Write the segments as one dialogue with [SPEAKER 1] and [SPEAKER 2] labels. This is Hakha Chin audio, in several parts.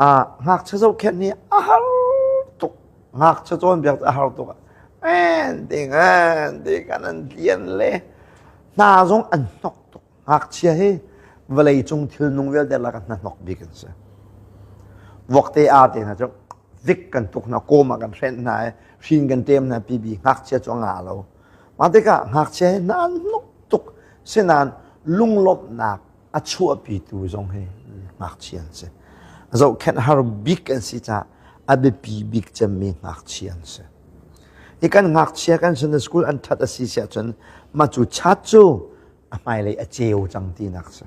[SPEAKER 1] Ngakchia zohkhenh hi a har tuk. Ngakchia cawnpiak cu a har tuk. En ding en ding an an lian le hna zong an hnok tuk. Ngakchia hi vawlei cung thilnung vialte lakah hnahnok bik an si. Vokte aa te hna cu vik kan tuk hna, kawm ah kan hrenh hna i hrin kan ṭem hna pibi ngakchia cu a nga lo. Mah tikah ngakchia hi hna an hnok tuk. Sinain lunglawmhnak a chuahpitu zong hi ngakchia an si. Zohkhenh har bik an si caah a biapi bik cemmi ngakchia an si. Hi kan ngakchia kan Sunday school an ṭhat a si siah cun mah cu chat cu a hmailei a ceu cang tinak si.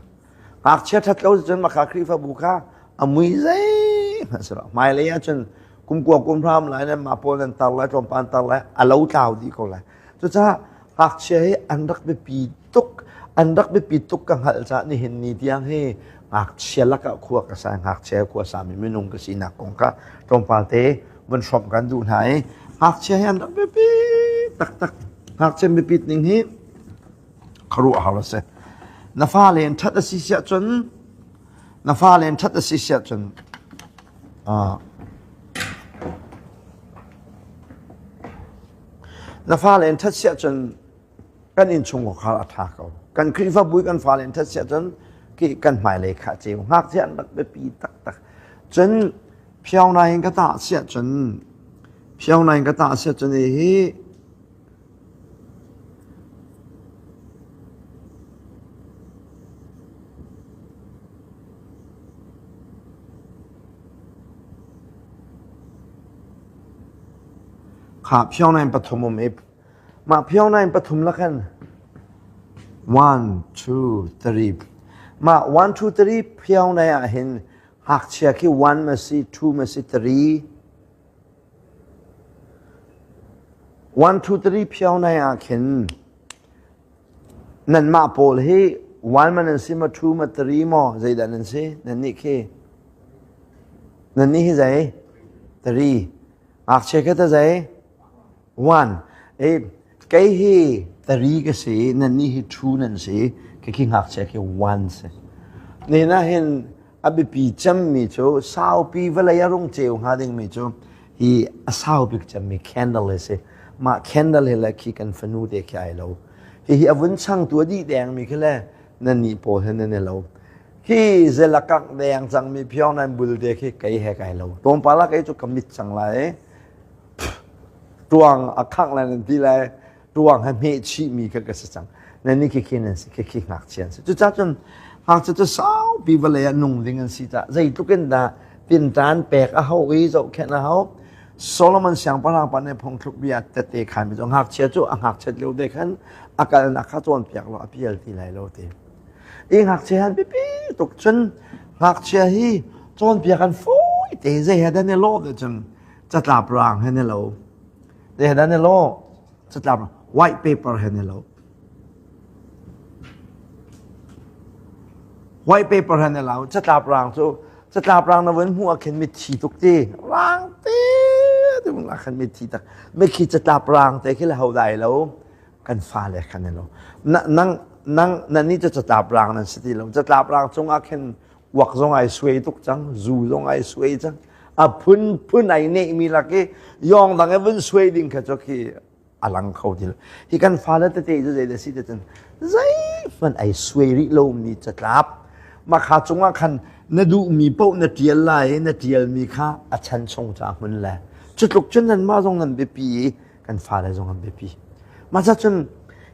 [SPEAKER 1] Ngakchia ṭhat lo cun maka Khrihfabu kha a mui zeihmanh si lo. Hmailei ahcun kum kua kum hram lai nan mah pawl nan tar lai tlawmpal an tar lai a lo tlau dih ko lai. Cucaah ngakchia hi an rak biapi tuk an rak biapi tuk ka hngalh caah nihin ni tiang hi ngakchia lakah khua ka sa ngakchia khua sami minung ka sinak kong kha tlawmpal te vun hrawmh kan duh hna i ngakchia hi an rak biapi taktak ngakchia biapit ning hi khuaruahhar a si na fale in ṭhat a si siah cun na fale in ṭhat a si siah cun na fale in ṭhat siah cun kan innchungkhar a ṭha ko. Kan Khrihfabu kan fale in ṭhat siah cun khi kan hmailei kha ceu. Ngakchia an rak biapi taktak. Cun phiaunai in ka tah siah cun phiaunai in ka tah siah cun hi kha phiaunai in pathum um i Mah phiongnai pathum lakhan one two three mah one two three phiongnai ah hin ngakchia khi one ma si two ma si three one two three phiongnai ah khin nanmah pawl hi one ma nan si ma two ma three maw zeidah nan si nan nih khi nan nih hi zei three ngakchia khi ta zei One, kei hi tari ka si, nannih hi two nan si, khi khi ngakchia khi one si. Nihin ah hin a biapi cemmi cu saupi vawlei a rung ceu hnga dingmi cu hi a sau bik cemmi candle hi si. Mah candle hi le khi kan fanu te khi ai lo. Hihi a vun changtu a dih dengmi khi le nannih pawl he nan i lo. Hi zelakak deng cangmi phiong nan bul te khi kei he kai lo. Tlawmpal ah kei cu ka mit cang lai. Tuang a khangh lai nan ti lai tuang he hmeh chihmi kha ka si cang nan nih khi nan si khi ngakchia an si cucaah cun ngakchia cu saupi vawlei ah nung ding an si caah zeitluk in dah tinṭan pek a hau i zohkhenh a hau Solomon siangpahrang pa nih phungthluk bia tete khan mi cu ngakchia cu a ngakchiat lio te khan a kalnak kha cawnpiak law a pial ti lai lo ti i ngakchia han biapi tuk cun ngakchia hi cawnpiak an fawi te zei he dah ne lawh te cun catlap raang he ne lo te he ne lo catlap white paper he ne lo white paper he ne lo catlap raang cu catlap raang na vun hmuh ah khin mitthi tuk ti raang te ti mun ah khan mitthi tak mikhi catlap raang te khi le ho dai lo kan fale khan ne lo nang nang nan ni cu catlap raang nan si ti lo catlap raang cung ah khin uak zong ai suai tuk cang zu zong ai suai cang a phunphun ai neihmi lak i yawng dang i vun suai ding kha cu khi a lang kho ti lo hi kan fale tete cu zei da si te cun zeihmanh ai suai rih lomi catlap makha cungah khan na duhmi paoh na ṭial lai i na ṭialmi kha a chan chung ca hmun le cu tluk cun nanmah zong nan biapi i kan fale zong an biapi mah cun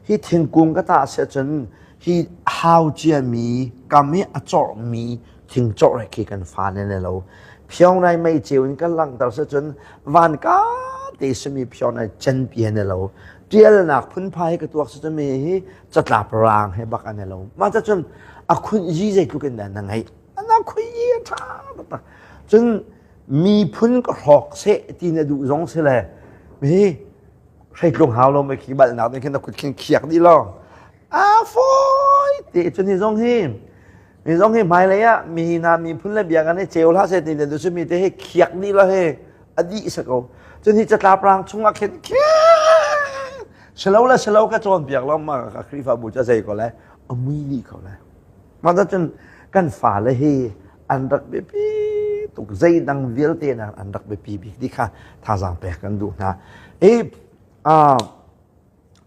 [SPEAKER 1] hi thingkung ka tah si ahcun hi hau ciami kam i a corhmi thing corh khi kan fale ne lo phiong mei ceu in kan langhter si cun van ka te simi phiong nai cenpi ne lo tialnak phunphai ka tuak si cun mi hi catlap rang he bak ane lo mah cun a khun yi zeitluk in dah na ngeih ana khui yi a tha taktak cun miphun ka hrawk seh ti na duh zong si le mi hreitlung hau lo mei khi balnak nih khin na kut khin khiak dih lo a fawi te cun hi zong hi mi zong hi hmailei ah mi hna miphun le bia kan i ceu hlah seh ti le cu mi te hi khiak dih lo hi a dih sa ko cun hi catlap rang chungah khin khiak silo le silo ka cawnpiak lo ma ka Khrihfabu cu zei ko le a mui dih ko le mah cun kan fale hi an rak biapi. tuk zeidang vialte nak an rak biapi bik ti kha thazaang pek kan duh hna. I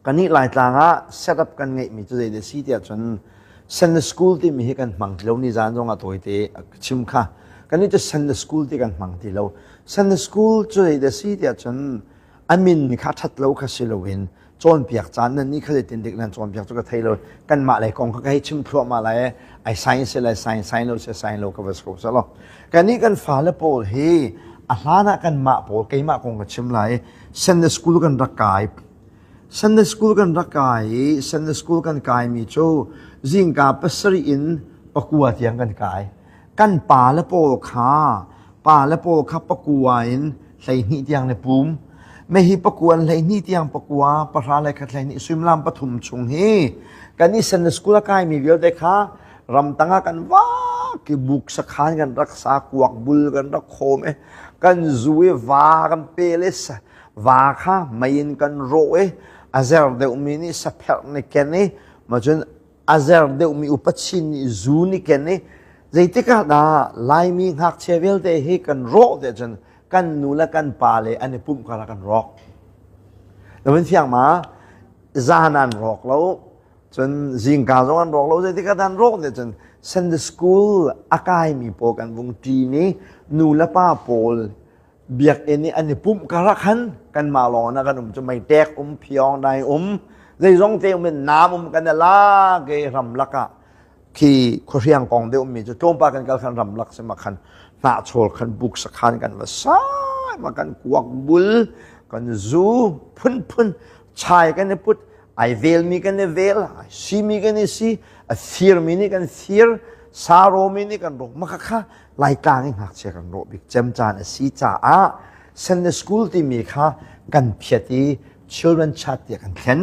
[SPEAKER 1] Kannih Laitlang ah setup kan ngeihmi cu zeidah si tiah cun Sunday school timi hi kan hmang ti lo nizan zong ah tawite chim kha. Kannih cu Sunday school ti kan hmang ti lo. Sunday school cu zeidah si tiah cun a min kha ṭhat lo kha si loin cawnpiak caan nan nih kha zeitin dik nan cawnpiak cu ka thei lo. Kanmah lei kong kha ka hei chim thluahmah lai ai sign si lai sign sign lo si sign lo ka va si ko seh law. Kannih kan fale pawl hi a hlan ah kanmah pawl keimah kong ka chim lai Sunday school kan rak kai. Sunday school kan rak kai i Sunday school kan kaimi cu zingka pasarih in pakua tiang kan kai. Kan pa le pawl kha pa le pawl kha pakua in 12 tiang ne pum. Me hi pakua in 12 tiang pakua pahra le khat 12 suimilam pathum chung hi kan i Sunday school a kaimi vialte kha ramtang ah kan vak i buk sakhan kan rak sa kuak bul kan rak khawm i kan zu i va kan pel i va kha mei in kan rawh i a zer deuhmi nih sapherh nih ken i ma cun a zer deuhmi upa chin nih zu nih ken i zeitik ah dah Laimi ngakchia vialte hi kan rawh te cun kan nu le kan pa le an i pumh kar kan rawk. Na vun fiang ma? Zan an rawk lo Cun zingka zong an rawk lo zeitik ah an rawk ne cun Sunday school a kaimi pawl kan vung ṭin i nu le pa pawl biakinn i an i pumh karah khan kanmah lawng na kan um cu meitek um phiawng dai um zeizong te um in nam um kan i lak i ramlak ah khi khuahriang kong deuh mi cu tlawmpal kan kal khan ramlak si ma khan hnahchawl khan buk sakhan kan va sai ma kan kuak bul kan zu phunphun chai kan i put ai velmi kan i vel ai simi kan i si a firmi nih kan fir saromi nih kan rawk maka kha laitlang i ngakchia kan rawh bik cem caan a si caah Sunday school timi kha kan phiat i children chat tiah kan thlen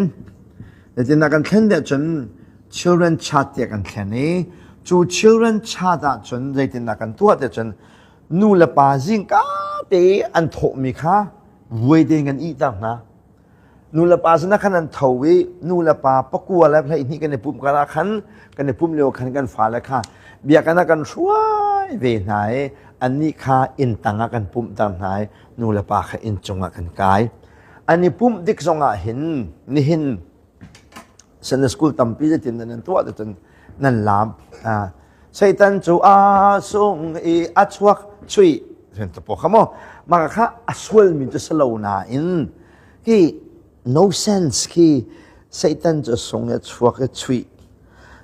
[SPEAKER 1] Zeitindah kan thlen deh cun children chat tiah kan thlen i cu children chat ah cun zeitindah kan tuah tiah cun nu le pa zingka te an thawhmi kha vuai tein kan ihter hna. Nu le pa sinah khan an tho i nu le pa pakua le 12 kan i pumh kar ah khan kan i pumh lio khan kan fale kha biakinn ah kan hruai ve hna i annih kha inn tang ah kan pumhter hna i nu le pa kha inn cung ah kan kai. An i pumh dik zong ah hin nihin Sunday school tampi zeitin nan tuah cun nan laam. Satan cu a sung i a chuak chui tapo kha maw mah kha a sualmi cu si lo nain khi no sense khi Satan cu sung i a chuak i chuih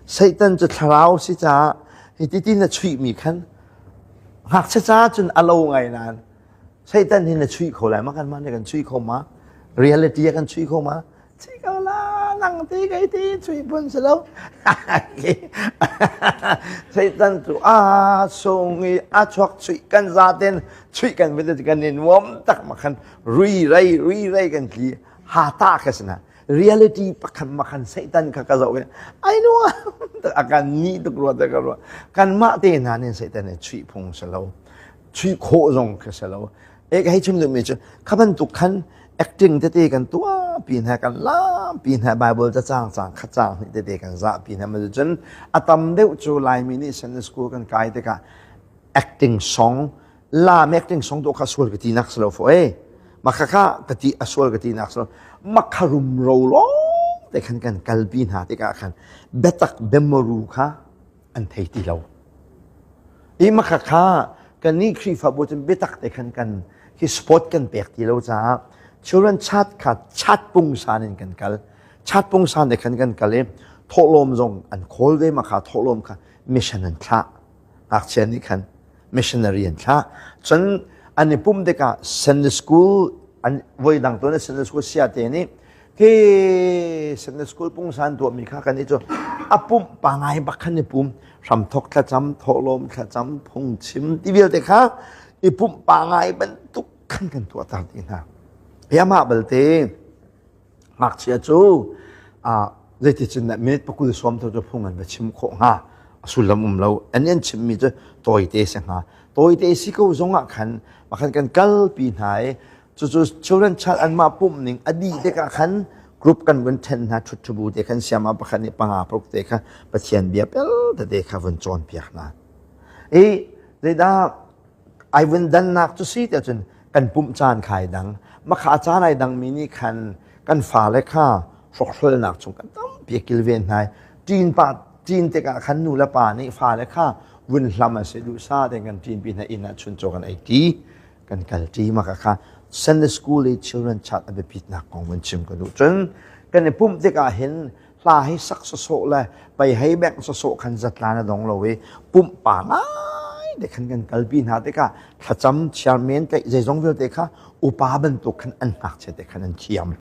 [SPEAKER 1] Satan cu thlarau si caah hi ti na chuihmi khan ngakchia ca cun a lo ngai nain Satan hi na chuih kho lai ma kan mah nih kan chuih kho ma reality ah kan chuih kho ma chuih ko la nang ti kai ti chuih phun si lo Satan cu a sung i a chuak chuih kan zaten chuih kan vete kan i nuam tak ma khan rui rei rui rei kan tli ha ta kha sina reality pakhat ma khan Satan kha ka zoh ai nuam a kan ni tuk rua te ka rua kan mah te hna nin Satan nih chuih phung si lo chuih khawh zong khi si lo e ka hei chim duhmi cu kha bantuk khan acting tete kan tuah pi hna kan lam pi hna bible ca cang cang kha cang hnih tete kan zah pi hna ma cun a tam deuh cu laimi nih Sunday school kan kai tikah acting song lam acting song to kha sual ka ti nak si lo fo e makha kha ka ti a sual ka ti nak si lo makha rum ro long te khan kan kalpi hna tikah khan biatak bemoru kha an thei ti lo. I makha kha kannih Khrihfabu cun biatak te khan kan hi sport kan pek ti lo caah children chat kha chat pungsan in kan kal. Chat pungsan te khan kan kal i thawhlawm zong an khawl ve makha thawhlawm kha mission an thlah. Ngakchia nih khan missionary an thlah. Cun an i pum tikah Sunday school an voi dang tuan Sunday school sia te nih Hi Sunday school pungsan tuahmi kha kan i cu a pumh pa ngai bak khan i pum hramthok thlacam thawhlawm thlacam phungchim ti vialte kha i pumh pa ngai bantuk khan kan tuahter ti hna. Hi amah balte ngakchia cu zeiticun dah minute pakul sawm tho cu phung an va chim khawh hnga a sullam um lo an an chimmi cu tawite si hnga tawite si ko zong ah khan makhan kan kalpi hna i Cucu children child anmah pumh ning a dih tikah khan group kan vun then hna ṭhutṭhubu te khan siama pakhat nih panga paruk te kha Pathian bia pel tete kha vun cawnpiak hna. I zeidah Ai vun dannak cu si tiah cun kan pumh caan kha ai dang. Makha caan ai dangmi nih khan kan fale kha hrokhrolnak chung kan tampi a kilven hna. Ṭin pa ṭin tikah khan nu le pa nih fale kha vun hlam an si duhsah tein kan ṭinpi hna inn ah chuncaw kan ei ṭi kan kal ṭi maka kha Sunday school i children chat a biapitnak kong vun chim ka duh. Cun kan i pumh tikah hin hla hi sak sawsawh le pei hei bengh sawsawh khan zatlan a dong lo i pumh pa ngai te khan kan kalpi hna tikah thlacam chairman tlaih zeizong vialte kha upa bantuk khan an ngakchia te khan an thiam.